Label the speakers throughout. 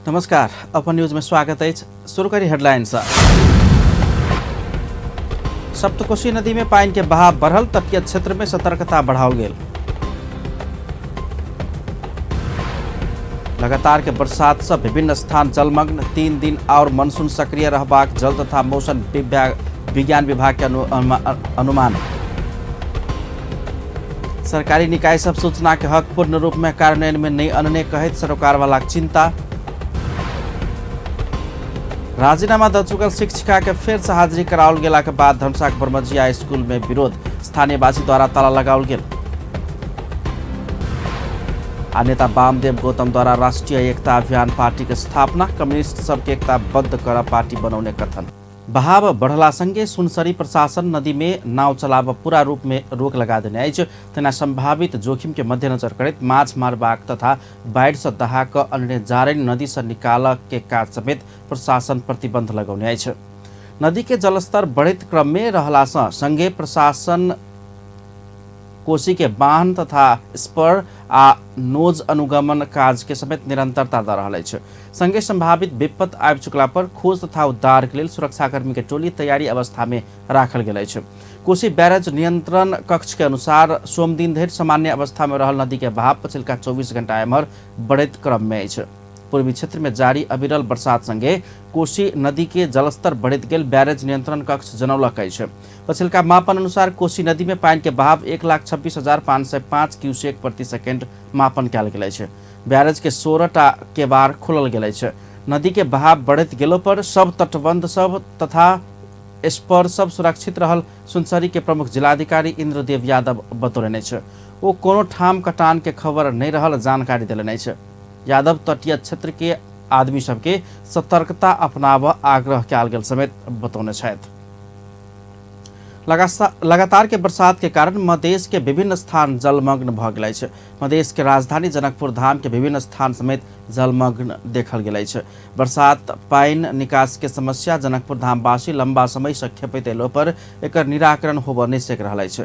Speaker 1: नमस्कार, अपन न्यूज में स्वागत अछि। शुरू करी हेडलाइन से। सप्तकोशी नदी में पानि के बहाव बढ़ल, तटीय क्षेत्र में सतर्कता बढ़ाओल गेल। लगातार के बरसात से विभिन्न स्थान जलमग्न, 3 दिन और मानसून सक्रिय रहबाक जल तथा मौसम विज्ञान विभाग के अनुमान। सरकारी निकाय सब सूचना के हक पूर्ण रूप में कार्यान्वयन में नहीं अनने कहैत सरोकार वाला चिंता। राजीनामा द चुकल शिक्षिका के फेर से हाजिरी कराओल गेला के बाद धनुषाक बरमजिया स्कूल में विरोध, स्थानीयवासी द्वारा ताला लगाओल गेल। आ नेता वामदेव गौतम द्वारा राष्ट्रीय एकता अभियान पार्टी के स्थापना, कम्युनिस्ट सबके एकताबद्ध कर पार्टी बनौने कथन। बहाव बढ़ला संगे सुनसरी प्रशासन नदी में नाव चलाब पूरा रूप में रोक लगा देने अछि। तेना संभावित जोखिम के मध्यनजर करैत माछ मारबाक तथा बाढ़ि से दहा क अन्य जारनि नदी से निकाल के काज समेत प्रशासन प्रतिबंध लगौने अछि। नदी के जलस्तर बढ़ैत क्रम में रहला सँ संगे प्रशासन कोसी के बान्ह तथा स्पर आ नोज अनुगमन काज के समेत निरंतरता द रहल अछि। संगे संभावित विपत्ति आबि चुकला पर खोज तथा उद्धार के लेल सुरक्षाकर्मी के टोली तैयारी अवस्था में राखल गेल अछि। कोसी बैरेज नियंत्रण कक्ष के अनुसार सोमदिन धरि सामान्य अवस्था में रहल नदी के बहाव पछिलका 24 घंटा एम्हर बढ़ैत क्रम में अछि। पूर्वी क्षेत्र में जारी अविरल बरसात संगे कोसी नदी के जलस्तर बढ़ैत गेल बैरेज नियंत्रण कक्ष जनौलक अछि। पछिलका मापन अनुसार कोसी नदी में पानि के बहाव 1,26,505 क्यूसेक प्रति सेकेंड मापन कयल गेल अछि। बैरेज के 16टा केबाड़ खोलल गेल अछि। नदी के बहाव बढ़ैत गेलो पर सब तटबंध सब तथा स्पर सब सुरक्षित रहल सुनसरी के प्रमुख जिलाधिकारी इंद्रदेव यादव बतौलनि अछि। ओ कोनो ठाम कटान के खबर नहि रहल जानकारी देलनि अछि। यादव तटीय क्षेत्र के आदमी सबके सतर्कता अपनाबऽ आग्रह कयल गेल समेत बतौने छथि। लगातार के बरसात के कारण मधेश के विभिन्न स्थान जलमग्न भ गेल अछि। मधेश के राजधानी जनकपुर धाम के विभिन्न स्थान समेत जलमग्न देखल गेल अछि। बरसात पानि निकास के समस्या जनकपुर धामवासी लंबा समय से खेपैत अयलो पर एकर निराकरण होबऽ नहि सकि रहल अछि।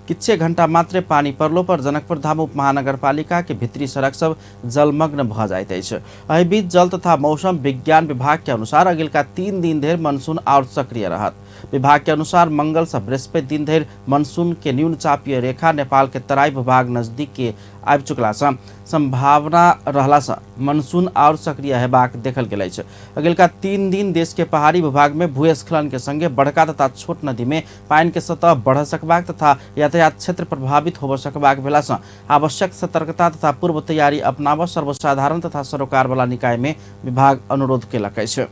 Speaker 1: किछे घंटा मात्रे पानि पड़लो पर जनकपुर धाम उप महानगरपालिका के भीतरी सड़क सब जलमग्न भ जाइत अछि। एहि बीच जल तथा मौसम विज्ञान विभाग के अनुसार अगिलका 3 दिन धरि मानसून आओर सक्रिय रहत। विभाग के अनुसार मंगल से बृहस्पति दिन धरि मानसून के न्यून चापीय रेखा नेपाल के तराई भूभाग नजदीक के आबि चुकला सँ संभावना रहला सँ मानसून आओर सक्रिय हेबाक देखल गेल अछि। अगिलका 3 दिन देश के पहाड़ी भूभाग में भूस्खलन के संगे बड़का तथा छोट नदी में पानि के सतह बढ़ सकबाक तथा यातायात क्षेत्र प्रभावित होबऽ सकबाक भेला सँ आवश्यक सतर्कता तथा पूर्व तैयारी अपनाबऽ सर्वसाधारण तथा सरोकार वाला निकाय में विभाग अनुरोध केलक अछि।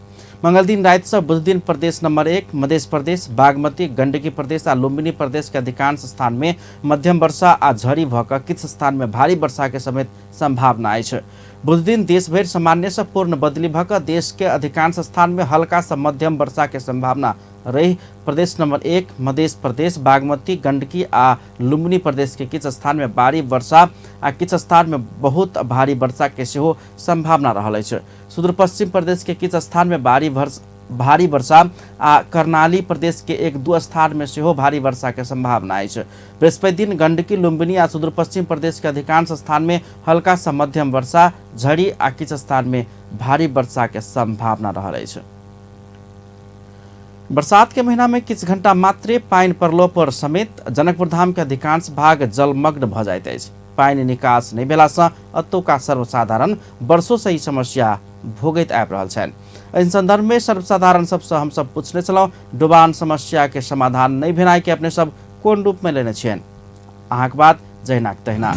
Speaker 1: मंगल दिन राति से बुध दिन प्रदेश नंबर 1 मध्य प्रदेश, बागमती, गंडकी प्रदेश आ लुम्बिनी प्रदेश के अधिकांश स्थान में मध्यम वर्षा आ झड़ी भ क किछु स्थान में भारी वर्षा के समेत संभावना अछि। बुध दिन देश भरि सामान्य से पूर्ण बदली भ क देश के अधिकांश स्थान में हल्का से मध्यम वर्षा के संभावना रही प्रदेश नंबर 1 मध्य प्रदेश, बागमती, गंडकी आ लुम्बिनी प्रदेश के किछु स्थान में भारी वर्षा आ किछु स्थान में बहुत भारी वर्षा के सेहो संभावना रहल अछि। सुदूरपश्चिम प्रदेश के किछु स्थान में भारी वर्षा आ कर्णाली प्रदेश के 1-2 स्थान में सेहो भारी वर्षा के संभावना अछि। बृहस्पति दिन गंडकी, लुम्बिनी आ सुदूरपश्चिम प्रदेश के अधिकांश स्थान में हल्का से मध्यम वर्षा, झड़ी आ किछु स्थान में भारी वर्षा के संभावना रहल अछि। बरसात के महीना में किछु घंटा मात्रे पानि पड़लो पर समेत जनकपुर धाम के अधिकांश भाग जलमग्न भ जाइत अछि। पानि निकास नहि भेला सँ एतुका सर्वसाधारण वर्षों से ई समस्या भोगैत आबि रहल छनि। एहि संदर्भ में सर्वसाधारण सबसँ हम सब पूछने छलहुँ, डुबान समस्या के समाधान नहि भेनाइ के अपने सब कोन रूप में लेने छियनि? अहाँक बात जहिनाक तहिना।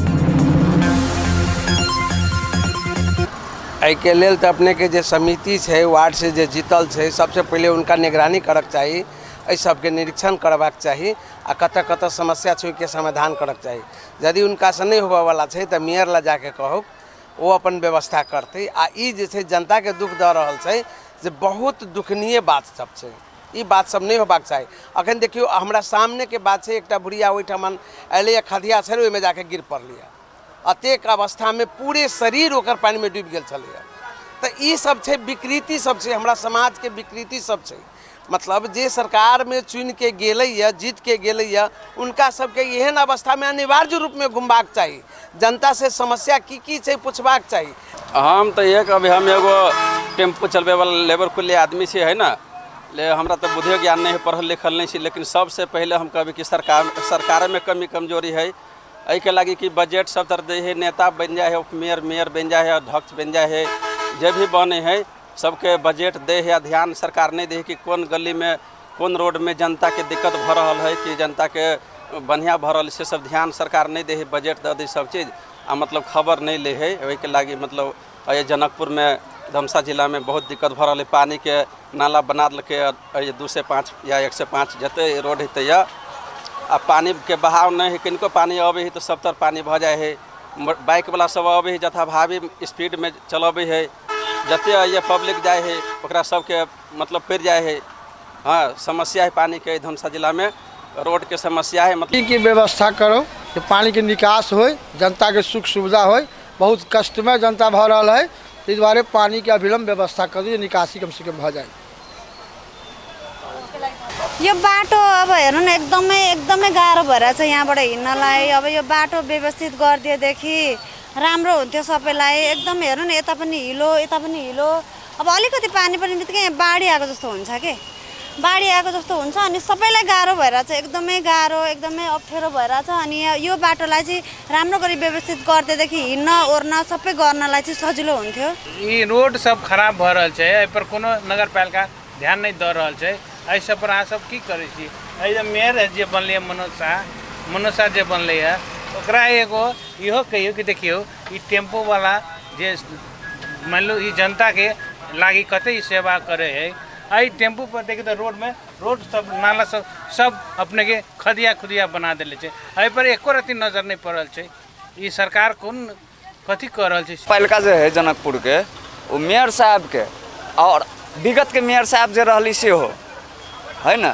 Speaker 2: एहिके लेल तऽ अपनेके जे समिति छै, वार्ड से जे जीतल छै, सबसँ पहिले हुनका निगरानी करक चाही, एहि सबके निरीक्षण करबाक चाही आ कतऽ कतऽ समस्या छै ओहिके समाधान करक चाही। यदि हुनकासँ नहि होबऽवला छै तऽ मेयर लग जाके कहू, ओ अपन व्यवस्था करतै। आ ई जे छै जनताके दुःख दऽ रहल छै जे बहुत दुखनीय बात सब छै, ई बात सब नहि होबाक चाही। अखन देखियौ हमरा सामनेके बात छै, एकटा बुढ़िया ओहिठाम अयलैए, खधिया छलै, ओहिमे जाके गिर पड़लैए। अतेक अवस्थामे पूरे शरीर ओकर पानिमे डूबि गेल छलैए। तऽ ई सब छै विकृति सब छै, हमरा समाजके विकृति सब छै। मतलब जे सरकारमे चुनिके गेलैए, जीतके गेलैए, हुनका सबके एहन अवस्थामे अनिवार्य रूपमे घुमबाक चाही, जनतासँ समस्या की की छै पुछबाक चाही।
Speaker 3: हम तऽ एक अभी हम एगो टेम्पू चलबैवला लेबर कुली आदमी छी है ने, ले हमरा तऽ बुद्धियो ज्ञान नहि है, पढ़ल लिखल नहि छी, लेकिन सबसँ पहिले हम कहबै कि सरकारमे कमी कमजोरी है। एहिके लागि कि बजट सब तर दै है, नेता बनि जाइ है, उप मेयर मेयर बनि जाइ है, अध्यक्ष बनि जाइ है, जे भी बनै है सबके बजट दै है आ ध्यान सरकार नहि दै है कि कोन गलीमे कोन रोडमे जनताके दिक्कत भऽ रहल है कि जनताके बढ़िआँ भऽ रहल है, से सब ध्यान सरकार नहि दै है। बजट दऽ दै सब चीज आ मतलब खबर नहि लै है। ओहिके लागि मतलब एहि जनकपुरमे धमसा जिलामे बहुत दिक्कत भऽ रहल है। पानिके नाला बना देलकै एहि 205 या 105 जते रोड हेतै यऽ, आ पानिके बहाव नहि है, कनिको पानि अबै है तऽ सबतर पानि भऽ जाइ है। बाइकवला सब अबै है जथाभावी स्पीडमे चलबै है, जते अइए पब्लिक जाइ है ओकरा सबके मतलब पड़ि जाइ है। हाँ, समस्या है पानिके धमसा जिलामे, रोडके समस्या है। मतलब
Speaker 4: की व्यवस्था करो कि पानिके निकास होइ, जनताके सुख सुविधा होइ। बहुत कष्टमे जनता भऽ रहल है, ताहि दुआरे पानिके अविलम्ब व्यवस्था करू जे निकासी कमसँ कम भऽ जाय।
Speaker 5: यो बाटो अब हेर्नु न एकदमै एकदमै गाह्रो भइरहेछ यहाँबाट हिँड्नलाई। अब यो बाटो व्यवस्थित गरिदिएदेखि राम्रो हुन्थ्यो सबैलाई। एकदम हेर्नु न यता पनि हिलो यता पनि हिलो, अब अलिकति पानी पर्ने बित्तिकै यहाँ बाढी आएको जस्तो हुन्छ के, बाढी आएको जस्तो हुन्छ। अनि सबैलाई गाह्रो भइरहेछ, एकदमै गाह्रो एकदमै अप्ठ्यारो भइरहेछ। अनि यो बाटोलाई चाहिँ राम्रो गरी व्यवस्थित गरिदिएदेखि हिँड्न ओर्न सबै गर्नलाई चाहिँ सजिलो हुन्थ्यो।
Speaker 6: ई रोड सब खराब भऽ रहल छै, एहिपर कोनो नगरपालिका ध्यान नहि दऽ रहल छै। एहि सब पर अहाँ सब की करै छी? एहि जे मेयर जे बनलै मनोज शाह जे बनलै हँ, ओकरा एगो इहो कहियौ कि देखियौ ई टेम्पूवला जे मानि लू ई जनताके लागि कते ई सेवा करै है। एहि टेम्पू पर देखियौ तऽ रोडमे रोड सब नाला सब सब अपनेके खदिया खुदिया बना देले छै, एहिपर एको रत्ती नजर नहि पड़ल छै। ई सरकार कोन कथी कऽ रहल छै?
Speaker 7: पालिका जे है जनकपुरके ओ मेयर साहबके और विगतके मेयर साहब जे रहली सेहो है ने,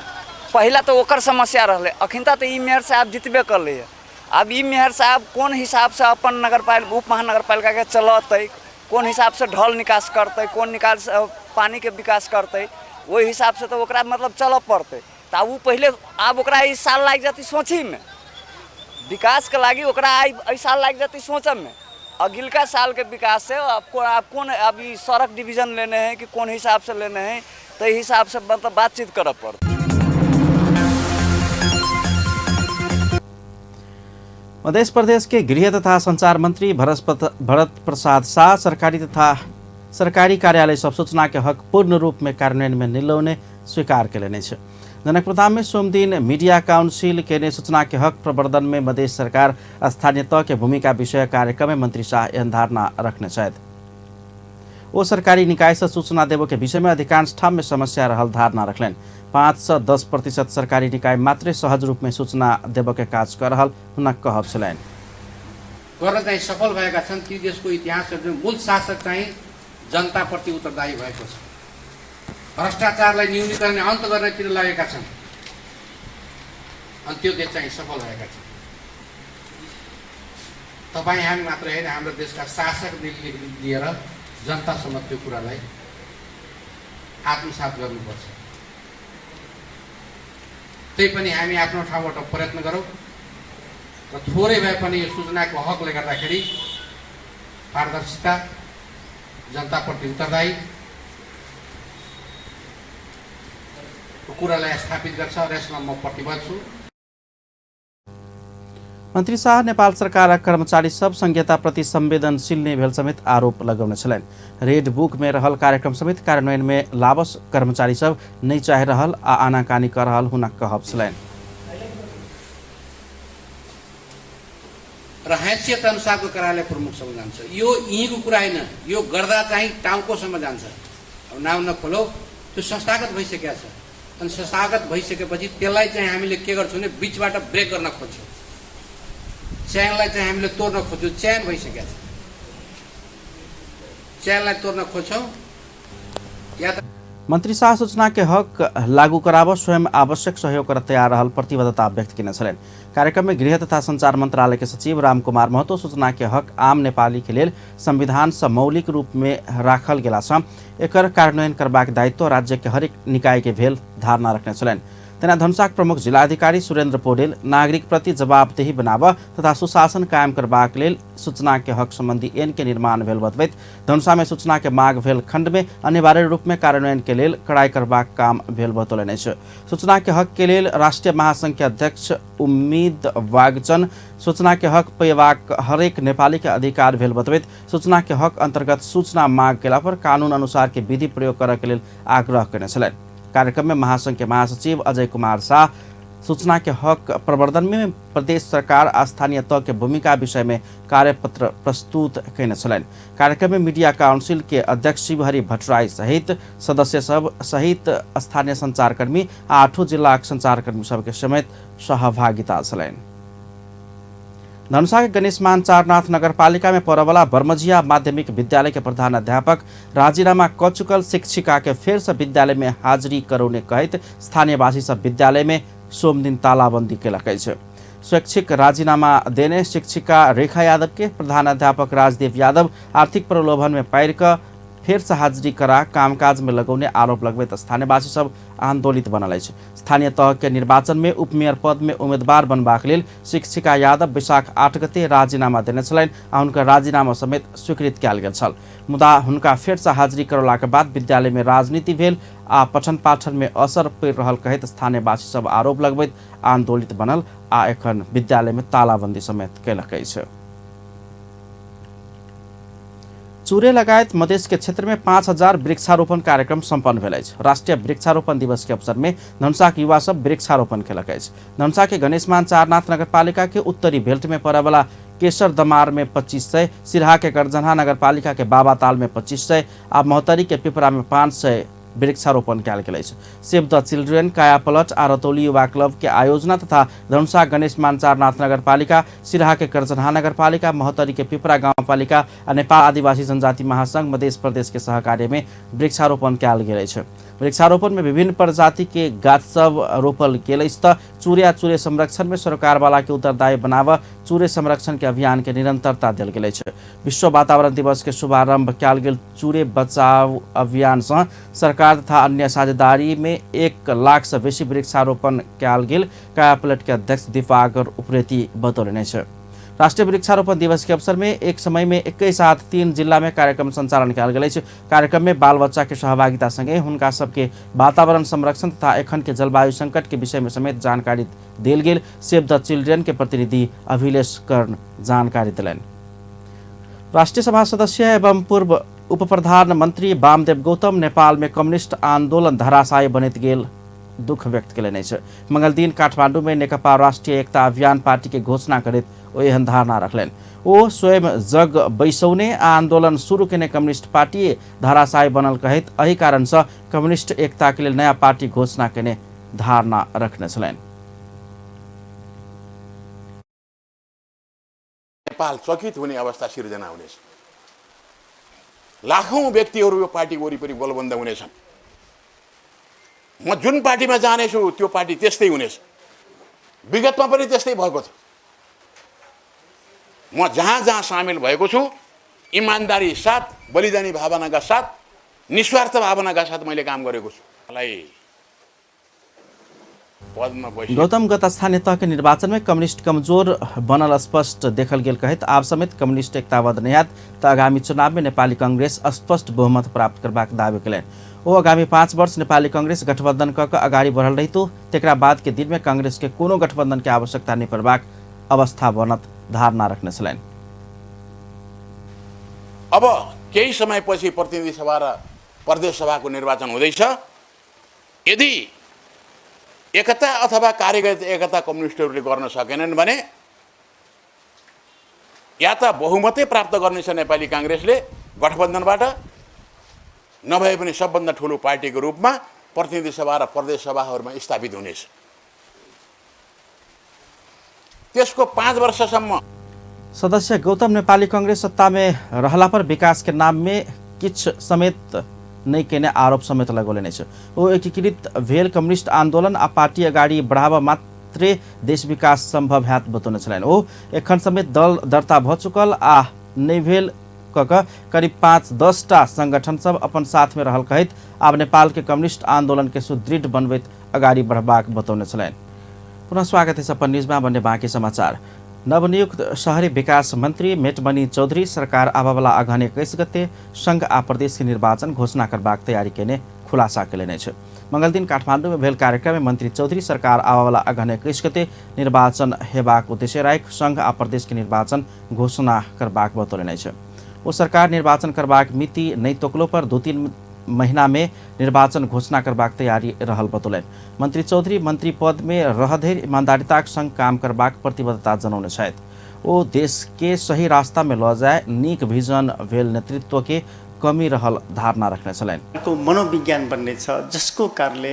Speaker 7: पहिला तऽ ओकर समस्या रहलै, अखिनता तऽ ई मेयर साहब जितबे करलै हँ। आब ई मेयर साहब कोन हिसाबसँ अपन नगरपालिका उप महानगरपालिकाके चलतै, कोन हिसाबसँ ढल निकास करतै, कोन निकास पानिके विकास करतै, ओहि हिसाबसँ तऽ ओकरा मतलब चलऽ पड़तै। तऽ आब ओ पहिले आब ओकरा ई साल लागि जेतै सोचैमे, विकासके लागि ओकरा एहि साल लागि जेतै सोचऽमे। अगिलका सालके विकास से आब कोन अब ई सड़क डिवीजन लेने है कि कोन हिसाबसँ लेने है, ताहि हिसाबसँ मतलब बातचीत करऽ पड़तै।
Speaker 1: मध्य प्रदेश के गृह तथा संचार मंत्री भरत प्रसाद शाह सरकारी तथा सरकारी कार्यालय सब सूचना के हक पूर्ण रूप में कार्यान्वयन में निलौने स्वीकार कयलनि अछि। जनकपुरधाम में सोमदिन मीडिया काउंसिल केने सूचना के हक प्रवर्धन में मध्य सरकार स्थानीय तह के भूमिका विषय कार्यक्रम में मंत्री शाह एहन धारणा रखने छथि। ओ सरकारी निकाय से सूचना देबो के विषय में अधिकांश ठाम में समस्या रहल धारणा रखलनि। 5 से 10% सरकारी निकाय मात्रै सहज रूप में सूचना देबो के काज कर रहल हुनक कहब छलनि।
Speaker 8: गर्न चाहिँ सफल भएका छन् ती देशको इतिहासमा मूल शासक चाहिँ जनताप्रति उत्तरदायी भएको छ। भ्रष्टाचारलाई न्यूनीकरण अन्त गर्नतिर लागेका छन् अनि त्यो देश चाहिँ सफल भएका छन्। तपाईँ हामी मात्र होइन, हाम्रो देशका शासक लिएर जनतासम्म त्यो कुरालाई आत्मसात गर्नुपर्छ। त्यही पनि हामी आफ्नो ठाउँबाट प्रयत्न गरौँ र थोरै भए पनि यो सूचनाको हकले गर्दाखेरि पारदर्शिता, जनताप्रति उत्तरदायी कुरालाई स्थापित गर्छ र यसमा म प्रतिबद्ध छु।
Speaker 1: मंत्री शाह नेपाल सरकारक कर्मचारी सब संहिताप्रति संवेदनशील नहि भेल समेत आरोप लगौने छलनि। रेड बुक में रहल कार्यक्रम समेत कार्यान्वयन में लाबस कर्मचारी सब नहि चाहि रहल आ आनाकानी कर रहल हुनक कहब छलनि।
Speaker 8: र हैसियत अनुसारको कार्यालय प्रमुखसम्म जान्छ। यो यहीँको कुरा होइन, यो गर्दा चाहिँ टाउकोसम्म जान्छ। अब नाम नखोलौ, त्यो संस्थागत भइसकेको छ। अनि संस्थागत भइसकेपछि त्यसलाई चाहिँ हामीले के गर्छौँ भने बिचबाट ब्रेक गर्न खोज्छौँ, च्यानलाई चाहिँ हामीले तोड्न खोज्छौँ। च्यान भइसकेको छ, च्यानलाई तोड्न खोज्छौँ। या त
Speaker 1: मंत्री शाह सूचना के हक लागू कराब स्वयं आवश्यक सहयोग कर तैयार रहल प्रतिबद्धता व्यक्त केने छलनि। कार्यक्रम में गृह तथा संचार मंत्रालय के सचिव राम कुमार महतो सूचना के हक आम नेपाली के लेल संविधान से मौलिक रूप में राखल गेला सँ एकर कार्यान्वयन करबाक दायित्व राज्य के हरेक निकाय के भेल धारणा रखने छलनि। तेना धनुषाक प्रमुख जिलाधिकारी सुरेन्द्र पौडेल नागरिक प्रति जवाबदेही बनाब तथा सुशासन कायम करबाक लेल सूचना के हक संबंधी ऐन के निर्माण भेल बतबैत धनुषा में सूचना के माग भेल खंड में अनिवार्य रूप में कार्यान्वयन के लेल कड़ाई करबाक काम भेल बतौलनि अछि। सूचना के हक के लेल राष्ट्रीय महासंघ के अध्यक्ष उम्मीद वागचन सूचना के हक पेबाक हरेक नेपाली के अधिकार भेल बतबैत सूचना के हक अंतर्गत सूचना माग केला पर कानून अनुसार के विधि प्रयोग करय के लेल आग्रह केने छलनि। कार्यक्रम में महासंघ के महासचिव अजय कुमार शाह सूचना के हक प्रवर्धन में प्रदेश सरकार आ स्थानीय तह के भूमिका विषय में कार्यपत्र प्रस्तुत केने छलनि। कार्यक्रम में मीडिया काउंसिल के अध्यक्ष शिवहरि भट्टराई सहित सदस्य सब सहित स्थानीय संचारकर्मी आ 8 जिलाक संचारकर्मी सबके समेत सहभागिता छलनि। धनुषा के गणेशमान चारनाथ नगरपालिका में पड़वला बर्मजिया माध्यमिक विद्यालय के प्रधान अध्यापक राजीनामा क चुकल शिक्षिका के फेर से विद्यालय में हाजिरी करौने कहैत स्थानीयवासी सब विद्यालय में सोमदिन तालाबंदी केलक अछि। स्वैच्छिक राजीनामा देने शिक्षिका रेखा यादव के प्रधानाध्यापक राजदेव यादव आर्थिक प्रलोभन में पारि कऽ फेर से हाजिरी करा कामकाज में लगौने आरोप लगबैत स्थानीयवासी सब आंदोलित बनल अछि। स्थानीय तह के निर्वाचन में उपमेयर पद में उम्मीदवार बनबाक लेल शिक्षिका यादव वैशाख 8 गते राजीनामा देने छलनि आ हुनकर राजीनामा समेत स्वीकृत कयल गेल छल। मुदा हुनका फेर से हाजिरी करौलाक बाद विद्यालय में राजनीति भेल आ पठन पाठन में असर पड़ि रहल कहैत स्थानीयवासी सब आरोप लगबैत आंदोलित बनल आ एखन विद्यालय में तालाबंदी समेत कयलक अछि। चुरे लगायत मधेश के क्षेत्र में 5000 वृक्षारोपण कार्यक्रम सम्पन्न भेल अछि। राष्ट्रीय वृक्षारोपण दिवस के अवसर में धनुषा के युवा सब वृक्षारोपण केलक अछि। धनुषा के गणेशमान चारनाथ नगरपालिका के उत्तरी बेल्ट में पड़यवला केसर दमार में 2500, सिरहा के करजन्हा नगरपालिका के बाबाताल में 2500 आ महोत्तरी के पिपरा में 500 वृक्षारोपण कयल गेल अछि। सेव द चिल्ड्रेन, कायापलट आ रतौली युवा क्लब के आयोजना तथा धनुषा गणेशमान चारनाथ नगरपालिका, सिरहा के करजन्हा नगरपालिका, महोत्तरी के पिपरा गाउँपालिका आ नेपाल आदिवासी जनजाति महासंघ मध्य प्रदेश के सहकार्य में वृक्षारोपण कयल गेल अछि। वृक्षारोपण में विभिन्न प्रजाति के गाछ सब रोपल गेल अछि त चूरे आ चूरे संरक्षण में सरकारवाला के उत्तरदायी बनाव चूरे संरक्षण के अभियान के निरंतरता देल गेल अछि। विश्व वातावरण दिवस के शुभारंभ कयल गेल चूरे बचाव अभियान सँ सरकार तथा अन्य साझेदारी में 1 लाख से बेसी वृक्षारोपण कयल गेल कायापलट के अध्यक्ष दीपाकर उप्रेती बतौलनि अछि। राष्ट्रीय वृक्षारोपण दिवस के अवसर में एक समय में एकै साथ 3 जिला में कार्यक्रम संचालन कयल गेल अछि। कार्यक्रम में बाल बच्चा के सहभागिता संगे हुनका सबके वातावरण संरक्षण तथा एखन के जलवायु संकट के विषय में समेत जानकारी देल गेल सेव द चिल्ड्रेन के प्रतिनिधि अभिलेश कर्ण जानकारी देलनि। राष्ट्रीय सभा सदस्य एवं पूर्व उप प्रधानमंत्री वामदेव गौतम नेपाल में कम्युनिस्ट आंदोलन धराशायी बनैत गेल दुख व्यक्त केलनि अछि। मंगलदिन काठमांडू में नेकपा राष्ट्रीय एकता अभियान पार्टी के घोषणा करैत ओ एहन धारणा रखलनि। ओ स्वयं जग बैसौने आ आंदोलन शुरू केने कम्युनिस्ट पार्टी धराशायी बनल कहैत एहि कारण से कम्युनिस्ट एकता के लेल नया पार्टी घोषणा केने धारणा रखने छलनि।
Speaker 9: नेपाल चकित हुने अवस्था सिर्जना हुनेछ। लाखौं व्यक्तिहरू यो पार्टी वरिपरि गोलबन्द हुनेछन्। म जुन पार्टीमा जानेछु त्यो पार्टी त्यस्तै हुनेछ। विगतमा पनि त्यस्तै भएको थियो। म जहाँ जहाँ सामेल भएको छु इमान्दारी साथ, बलिदानी भावनाका साथ, निस्वार्थ भावनाका साथ मैले काम गरेको छु। मलाई पदमा बसी
Speaker 1: गौतम गत स्थानीय तह के निर्वाचन में कम्युनिस्ट कमजोर बनल स्पष्ट देखल गेल कहैत आब समेत कम्युनिस्ट एकताबद्ध नहि हैत त आगामी चुनाव में नेपाली कांग्रेस स्पष्ट बहुमत प्राप्त करबाक दावी केलनि। ओ आगामी 5 वर्ष नेपाली कांग्रेस गठबंधन क के अगाडि बढ़ल रहितो तेकरा बाद के दिन में कांग्रेस के कोनो गठबंधन के आवश्यकता नहि पड़बाक अवस्था बनत धारणा रखने छलनि।
Speaker 9: अब केही समयपछि प्रतिनिधि सभा र प्रदेश सभाको निर्वाचन हुँदैछ। यदि एकता अथवा कार्यगत एकता कम्युनिस्टहरूले गर्न सकेनन् भने या त बहुमतै प्राप्त गर्नेछ नेपाली काङ्ग्रेसले गठबन्धनबाट, नभए पनि सबभन्दा ठुलो पार्टीको रूपमा प्रतिनिधि सभा र प्रदेश सभाहरूमा स्थापित हुनेछ। त्यसको 5 वर्षसम्म
Speaker 1: सदस्य गौतम नेपाली कांग्रेस सत्ता में रहला पर विकास के नाम में किछ समेत नहि केने आरोप समेत लगौलनि अछि। ओ एकीकृत भेल कम्युनिस्ट आंदोलन आ पार्टी अगाडि बढ़ावा मात्रे देश विकास संभव हैत बतौने छलनि। ओ एखन समेत दल दर्ता भ चुकल आ नहि भेल क क करीब 5-10 टा संगठन सब अपन साथ में रहल कहैत आब नेपाल के कम्युनिस्ट आंदोलन के सुदृढ़ बनबैत अगाडि बढ़बाक बतौने छलनि। पुनः स्वागत है अपन न्यूजमा बन्ने बाँकी समाचार। नवनियुक्त शहरी विकास मंत्री मेटमणि चौधरी सरकार आबयवला अगहन 21 गते संघ आ प्रदेश के निर्वाचन घोषणा करबाक तैयारी केने खुलासा केलनि अछि। मंगलदिन काठमाडौँ में भेल कार्यक्रम में मंत्री चौधरी सरकार आबयवला अगहन 21 गते निर्वाचन हेबाक उद्देश्य राखि संघ आ प्रदेश के निर्वाचन घोषणा करबाक बतौलनि अछि। ओ सरकार निर्वाचन करबाक मिति नहि तोकलो पर 2-3 महीना में निर्वाचन घोषणा करबाक तैयारी रहल बतौलनि। मंत्री चौधरी मंत्री पद में रहधरि ईमानदारिताक संग काम करबाक प्रतिबद्धता जनौने छथि। ओ देश के सही रास्ता में लऽ जाय नीक विजन भेल नेतृत्व के कमी रहल धारणा रखने छलनि।
Speaker 10: को मनोविज्ञान बन्ने छ, जसको कारणले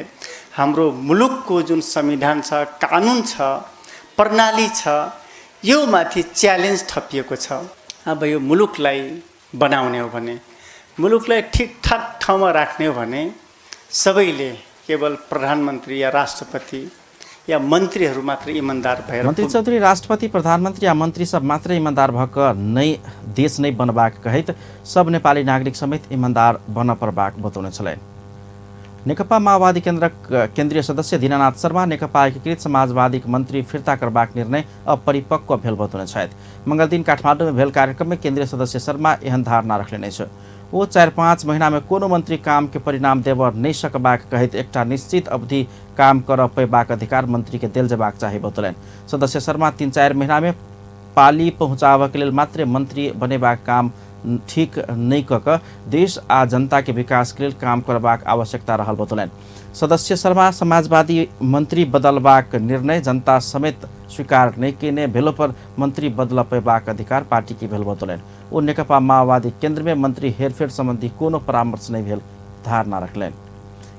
Speaker 10: हाम्रो मुलुकको जुन संविधान छ, कानुन छ, प्रणाली छ, यो माथि च्यालेन्ज थपिएको छ। अब यो मुलुकलाई बनाउने हो भने, मुलुकलाई ठिकठाक ठाउँमा राख्ने हो भने सबैले केवल प्रधानमन्त्री या राष्ट्रपति या मन्त्रीहरू मात्र इमान्दार भएर
Speaker 1: मन्त्री चौधरी राष्ट्रपति, प्रधानमन्त्री आ मन्त्री सब मात्र इमान्दार भक नै देश नै बनबाक कहैत सब नेपाली नागरिक समेत इमान्दार बन पर्बाक बतौने छलनि। नेकपा माओवादी केन्द्रक केन्द्रीय सदस्य दीनानाथ शर्मा नेकपा एकीकृत समाजवादीक मन्त्री फिर्ता करबाक निर्णय अपरिपक्व भेल बतौने छथि। मंगलदिन काठमाडौँ में भेल कार्यक्रम में केन्द्रीय सदस्य शर्मा एहन धारणा रखलनि अछि। ओ 4-5 महीना में कोनो मंत्री काम के परिणाम देब नहि सकबाक कहैत एकटा निश्चित अवधि काम कर पेबाक अधिकार मंत्री के देल जेबाक चाही बतौलनि। सदस्य शर्मा 3-4 महीना में पाली पहुँचाबऽ के लेल मात्र मंत्री बनेबाक काम ठीक नहि कऽ कऽ देश आ जनता के विकास के लेल काम करबाक आवश्यकता रहल बतौलनि। सदस्य शर्मा समाजवादी मंत्री बदलबाक निर्णय जनता समेत स्वीकार नहि केने भेलो पर मंत्री बदल पेबाक अधिकार पार्टी के भेल बतौलनि। ओ नेकपा माओवादी केन्द्र में मंत्री हेरफेर संबंधी कोनो परामर्श नहि भेल धारणा रखलनि।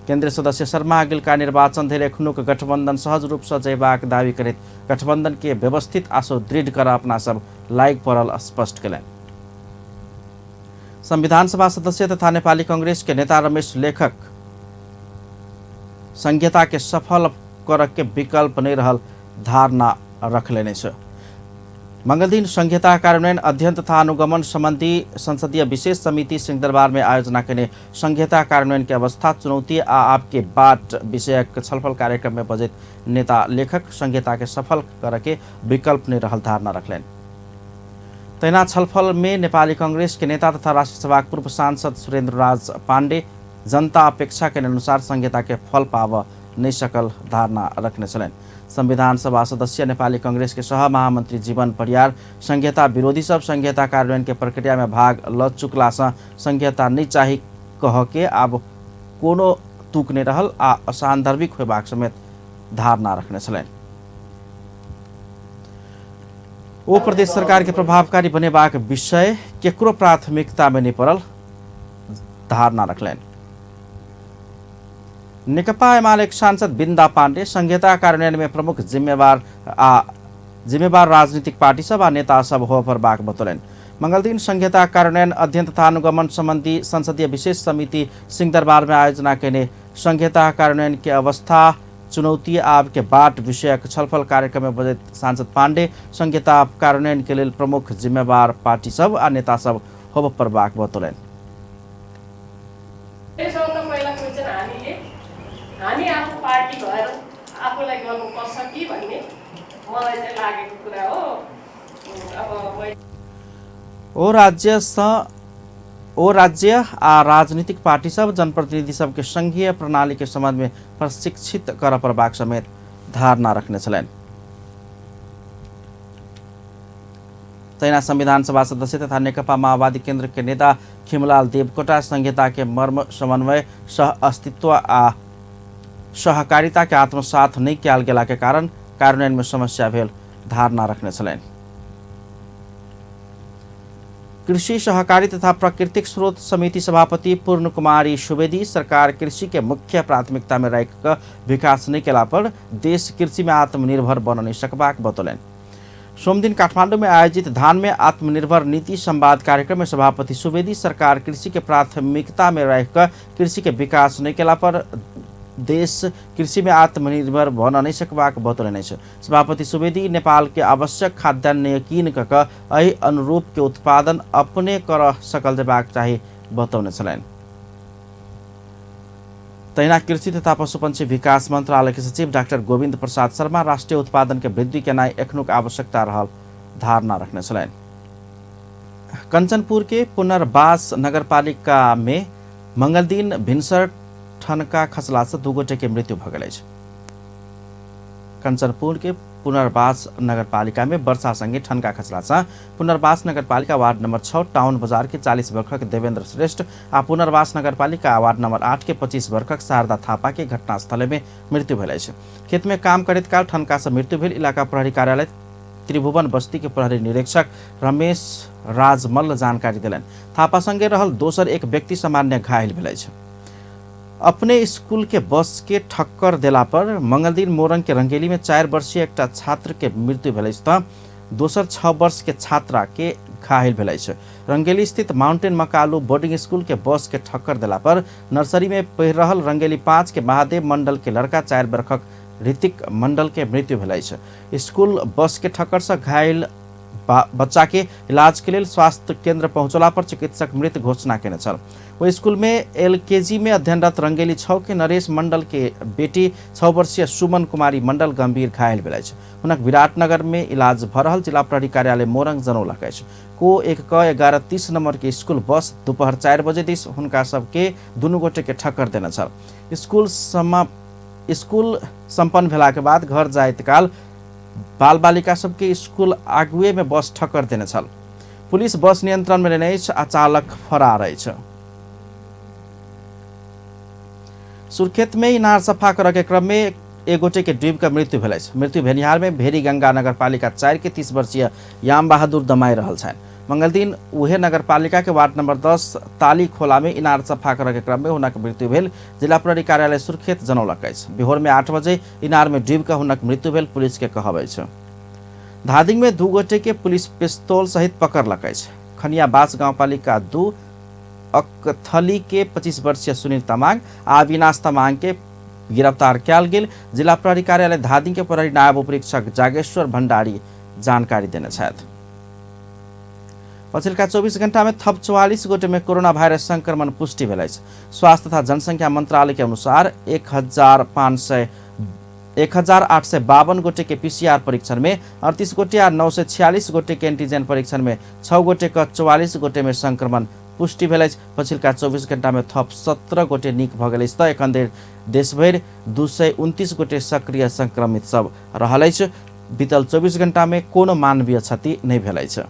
Speaker 1: केन्द्रीय सदस्य शर्मा अगिलका निर्वाचन धरि एखनुक गठबंधन सहज रूप से जयबाक दावी करैत गठबंधन के व्यवस्थित आ सुदृढ़ कर अपना सब लागि पड़ल स्पष्ट केलनि। संविधान सभा सदस्य तथा नेपाली कांग्रेस के नेता रमेश लेखक संहिता के सफल कर के विकल्प नहीं रहल धारणा रखलनि अछि। मंगलदिन संहिता कार्यान्वयन अध्ययन तथा अनुगमन संबंधी संसदीय विशेष समिति सिंहदरबार में आयोजना केने संहिता कार्यान्वयन के अवस्था, चुनौती आ आपके बाट विषयक छलफल कार्यक्रम में बजैत नेता लेखक संहिता के सफल कर के विकल्प नहीं रहल धारणा रखलनि। तहिना छलफल में नेपाली कांग्रेस के नेता तथा राष्ट्रसभाक पूर्व सांसद सुरेन्द्र राज पाण्डे जनता अपेक्षा के अनुसार संहिता के फल पाब नहीं सकल धारणा रखने छलनि। संविधान सभा सदस्य नेपाली कांग्रेस के सह महामंत्री जीवन परियार संहिता विरोधी सब संहिता कार्यान्वयन के प्रक्रिया में भाग ल चुकला से संहिता नहीं चाही कह के आब कोनो तुक नहीं रहल आ असान्दर्भिक होबाक समेत धारणा रखने छलनि। ओ प्रदेश सरकार के प्रभावकारी बनेबाक विषय केकरो प्राथमिकता में नहीं पड़ल धारणा रखलनि। नेकपा एमाले सांसद बिन्दा पाण्डे संहिता कार्यान्वयन में प्रमुख जिम्मेवार राजनीतिक पार्टी सब आ नेता सब हो परबाक बतौलनि। मंगलदिन संहिता कार्यान्वयन अध्ययन तथा अनुगमन संबंधी संसदीय विशेष समिति सिंहदरबार में आयोजना केने संहिता कार्यान्वयन के अवस्था, चुनौती आब के बाट विषयक छलफल कार्यक्रम में बजैत सांसद पाण्डे संहिता कार्यान्वयन के लेल प्रमुख जिम्मेवार पार्टी सब आ नेता सब होब परबाक बतौलनि।
Speaker 11: हामी आफू पार्टी भएर आफूलाई गर्नुपर्छ कि भन्ने मलाई चाहिँ लागेको कुरा हो। अब
Speaker 1: ओ राज्य आ राजनीतिक पार्टी सब जनप्रतिनिधि सबके संघीय प्रणाली के संबंध में प्रशिक्षित कर परबाक समेत धारणा रखने छलनि। तहिना संविधान सभा सदस्य तथा नेकपा माओवादी केन्द्र के नेता खिमलाल देवकोटा संहिता के मर्म, समन्वय, सह अस्तित्व आ सहकारिता के आत्मसात नहीं कयल गेला के कारण कार्यान्वयन में समस्या भेल धारणा रखने छलनि। कृषि सहकारी तथा प्राकृतिक स्रोत समिति सभापति पूर्ण कुमारी सुवेदी सरकार कृषि के मुख्य प्राथमिकता में राखि कऽ विकास नहीं केला पर देश कृषि में आत्मनिर्भर बन नहीं सकबाक बतौलनि। सोमदिन काठमांडू में आयोजित धान में आत्मनिर्भर नीति संवाद कार्यक्रम में सभापति सुवेदी सरकार कृषि के प्राथमिकता में राखि कऽ कृषि के विकास नहीं केला पर देश कृषि में आत्मनिर्भर बन नहीं सकबाक बतौलनि अछि। सभापति सुवेदी नेपाल के आवश्यक खाद्यान्न किन क एहि अनुरूप के उत्पादन अपने कर सकल जेबाक चाही बतौने छलनि। तहिना कृषि तथा पशुपन्छी विकास मंत्रालय के सचिव डाक्टर गोविन्द प्रसाद शर्मा राष्ट्रिय उत्पादन के वृद्धि केनाइ एखनुक आवश्यकता रहल धारणा रखने छलनि। कंचनपुर के पुनर्वास नगरपालिका में मंगलदिन भिनसर ठनका खसला से 2 गोटे के मृत्यु भ गेल अछि। कंचनपुर के पुनर्वास नगरपालिका में वर्षा संगे ठनका खसला से पुनर्वास नगरपालिका वार्ड नंबर 6 टाउन बाजार के 40 वर्षक देवेंद्र श्रेष्ठ आ पुनर्वास नगरपालिका वार्ड नंबर 8 के 25 वर्षक शारदा थापा के घटनास्थल में मृत्यु भेल अछि। खेत में काम करैत काल ठनका से मृत्यु भेल इलाका प्रहरी कार्यालय त्रिभुवन बस्ती के प्रहरी निरीक्षक रमेश राजमल्ल जानकारी देलनि। थापा संगे रहल दोसर एक व्यक्ति सामान्य घायल भेल अछि। अपने स्कूल के बस के ठक्कर देला पर मंगलदिन मोरंग के रंगेली में 4 वर्षीय एकटा छात्र के मृत्यु भेल अछि त दोसर 6 वर्ष के छात्रा के घायल भेल अछि। रंगेली स्थित माउंटेन मकालू बोर्डिंग स्कूल के बस के ठक्कर देला पर नर्सरी में पढ़ि रहल रंगेली 5 के महादेव मंडल के लड़का 4 वर्षक ऋतिक मंडल के मृत्यु भेल अछि। स्कूल बस के ठक्कर से घायल बच्चा के इलाज के लेल स्वास्थ्य केंद्र पहुंचला पर चिकित्सक मृत घोषणा केने छल। ओहि स्कूल में एलकेजी में अध्ययनरत रंगेली 6 के नरेश मंडल के बेटी 6 वर्षीय सुमन कुमारी मंडल गंभीर घायल भेल अछि। हुनक विराटनगर में इलाज भ रहल जिला प्रहरी कार्यालय मोरंग जनौलक अछि। को 1 क 11:30 नंबर के स्कूल बस दोपहर 4 बजे दिस हुनका सबके दुनू गोटे के ठक्कर देने छल। स्कूल सम्पन्न भेला के बाद घर जाइत काल बाल बालिका सबके स्कूल आगुए में बस ठक्कर देने छल। पुलिस बस नियंत्रण में लेने अछि आ चालक फरार अछि। सुर्खेत में इनार सफा करऽ के क्रम में एक गोटे के डूबि कऽ मृत्यु भेल अछि। मृत्यु भेनिहार में भेरी गंगा नगरपालिका 4 के 30 वर्षीय याम बहादुर दमाई रहल छनि। मंगलदिन उहे नगरपालिका के वार्ड नंबर 10 ताली खोला में इनार सफा करऽ के क्रम में हुनक मृत्यु भेल जिला प्रहरी कार्यालय सुर्खेत जनौलक अछि। बिहोर में 8 बजे इनार में डूबि कऽ हुनक मृत्यु भेल पुलिस के कहब अछि। धादिंग में 2 गोटे के पुलिस पिस्तौल सहित पकड़लक अछि। खनियाबास गाउँपालिका 2 अकथली के 25 वर्षीय सुनील तमांग आ अविनाश तमांग के गिरफ्तार कयल गेल जिला प्रहरी कार्यालय धादिंग के प्रहरी नायब उपरीक्षक जागेश्वर भंडारी जानकारी देने छथि। पछिल्का 24 घंटा में थप 44 गोटे में कोरोना वायरस संक्रमण पुष्टि भेल अछि। स्वास्थ्य तथा जनसंख्या मंत्रालय के अनुसार 1852 गोटे के पीसीआर परीक्षण में 38 गोटे आ 946 गोटे के एंटीजन परीक्षण में 6 गोटे के 44 गोटे में संक्रमण पुष्टि भेल अछि। पछिल्का 24 घंटा में थप 17 गोटे नीक भ गेल अछि त एखन धरि देशभरि 229 गोटे सक्रिय संक्रमित सब रहल अछि। बीतल 24 घंटा में कोनो मानवीय क्षति नहि भेल अछि।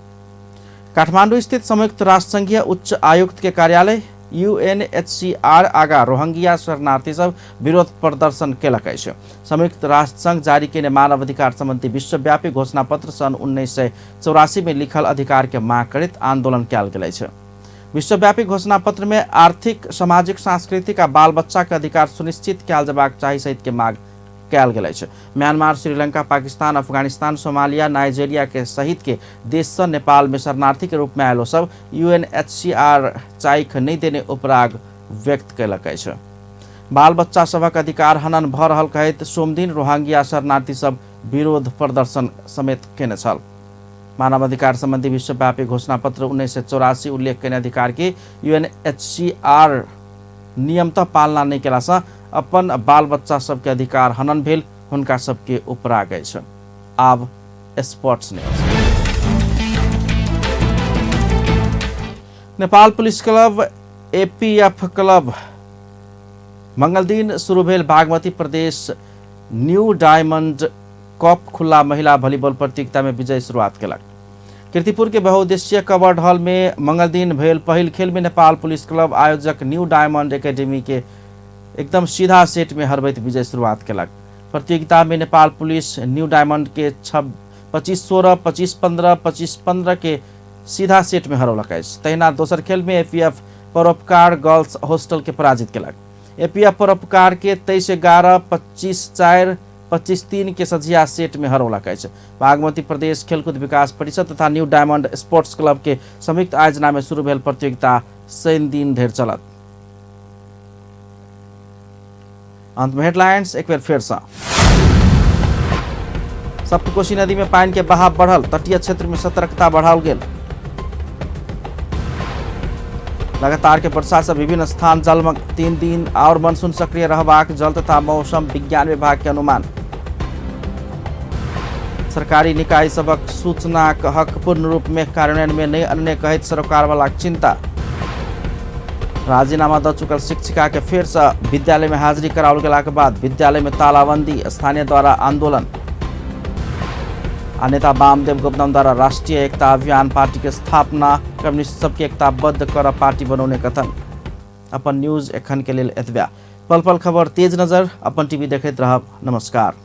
Speaker 1: काठमांडू स्थित संयुक्त राष्ट्र संघीय उच्च आयुक्त के कार्यालय यूएनएचसीआर आगा रोहिंग्या शरणार्थी सब विरोध प्रदर्शन केलक अछि। संयुक्त राष्ट्र संघ जारी केने मानवाधिकार संबंधी विश्वव्यापी घोषणापत्र सन् 1984 में लिखल अधिकार के मांग करैत आंदोलन कयल गेल अछि। विश्वव्यापी घोषणापत्र में आर्थिक, सामाजिक, सांस्कृतिक आ बाल बच्चा के अधिकार सुनिश्चित कयल जेबाक चाही सहित के मांग कयल गेल अछि। Myanmar, Sri Lanka, Pakistan, Afghanistan, Somalia, Nigeria के सहित के देश से नेपाल में शरणार्थी के रूप में आयल सब यूएनएचसीआर चाइख नहीं देने उपराग व्यक्त कयलक अछि। बाल बच्चा सभक अधिकार हनन भ रहल कहैत सोमदिन रोहिंग्या शरणार्थी सब विरोध प्रदर्शन समेत केने छल। मानवाधिकार संबंधी विश्वव्यापी घोषणापत्र 1984 उल्लेख केने अधिकार के यूएनएचसीआर नियमतः पालना नहीं केला से अपन बाल बच्चा सबके अधिकार हनन भेल हुनका सबके उपराग अछि। आब sports news. Nepal police club APF club मंगलदिन शुरू भेल बागमती प्रदेश न्यू डायमंड कप खुला महिला वॉलीबॉल प्रतियोगिता में विजय शुरुआत केलक। कीर्तिपुर के बहुउद्देशीय कवर्ड हॉल में मंगलदिन भेल पहिल खेल में नेपाल पुलिस क्लब आयोजक न्यू डायमंड एकेडमी के एकदम सीधा सेट में हरबैत विजय शुरुआत केलक। प्रतियोगिता में नेपाल पुलिस न्यू डायमंड के 25-16, 25-15, 25-15 के सीधा सेट में हरौलक अछि। तहिना दोसर खेल में एपीएफ परोपकार गर्ल्स हॉस्टल के पराजित केलक। एपीएफ परोपकार के 23-11, 25-4, 25-3 के सझिया सेट में हरौलक अछि। बागमती प्रदेश खेलकूद विकास परिषद तथा न्यू डायमंड स्पोर्ट्स क्लब के संयुक्त आयोजना में शुरू भेल प्रतियोगिता शनि दिन धरि चलत। अंत में हेडलाइंस एक बेर फेरसँ। सप्तकोशी नदी में पानि के बहाव बढ़ल, तटीय क्षेत्र में सतर्कता बढ़ाओल गेल। लगातार के वर्षा से विभिन्न स्थान जलमग्न, 3 दिन और मानसून सक्रिय रहबाक जल तथा मौसम विज्ञान विभाग के अनुमान। सरकारी निकाय सभक सूचनाक हक पूर्ण रूप में कार्यान्वयन में नहि अनने कहैत सरकार वाला चिंता। राजीनामा द चुकल शिक्षिका के फेर से विद्यालय में हाजिरी कराओल गेलाक बाद विद्यालय में तालाबंदी, स्थानीय द्वारा आंदोलन। आ नेता वामदेव गौतम द्वारा राष्ट्रीय एकता अभियान पार्टी के स्थापना, कम्युनिस्ट सबके एकताबद्ध कर पार्टी बनौने कथन। अपन न्यूज एखन के लेल एतबे। पल पल खबर तेज नजर, अपन टीवी देखैत रहब। नमस्कार।